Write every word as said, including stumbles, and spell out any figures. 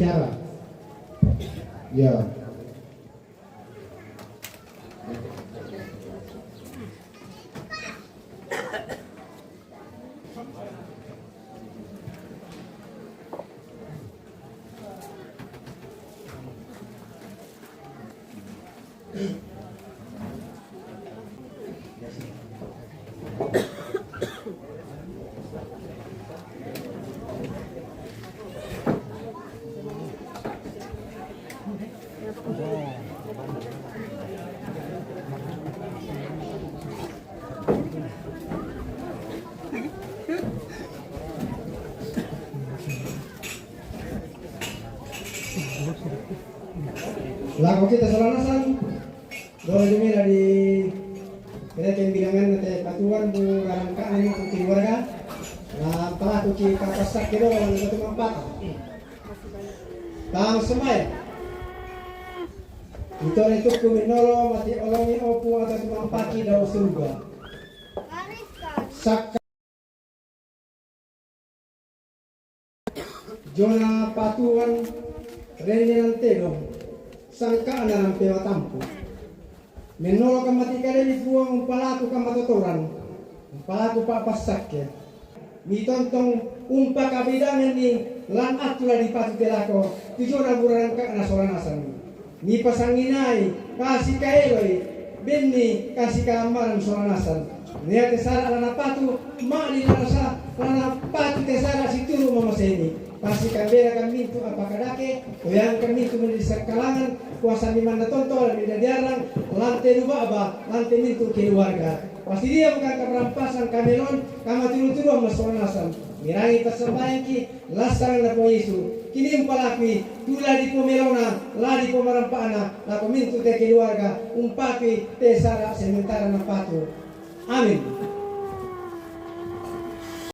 Tiara. Ya. Lako kita sola nasan, dolo jumela di kereta yang bilangan te patuan bu rarangka ni tu keluarga. Na palaku ki kapassakke dolo na satu mampat. Tang semai. Ito ni tukku minolo mati olongi opu atau tumampaki dau suruga. Sakka jona patuan rene nantedong sangkana rampe matampu. Mennolokan mati kademi Puang umpalaku kamatotoran, umpalaku papassakke. Mitontong umpakabidangenni lan attula dipatu telako tujona burarangkana sola nasanni. Mipasanginai, pasikaeloi, benni kasikalammaran sola nasan. Nia tesara lana patu, ma'li lana sa, lana patu tesara situru mamaseni. Pasikamberakan mintu apakadake, toyangkan mintu menjadi sangkalangan, kuasa mimanna tonto dan menjadi arang, lante rubaba, lante mintu keluarga. Pasidia bukan kaperampasan kamelon, kamaturu-turuan masola nasan. Mirangi passambayangki, Lassana na Puang Yesu, kini umpalakui, tula di pomelona, la di pomarampana, lako mintu te keluarga, umpakui te sara sementara na patu. Amin.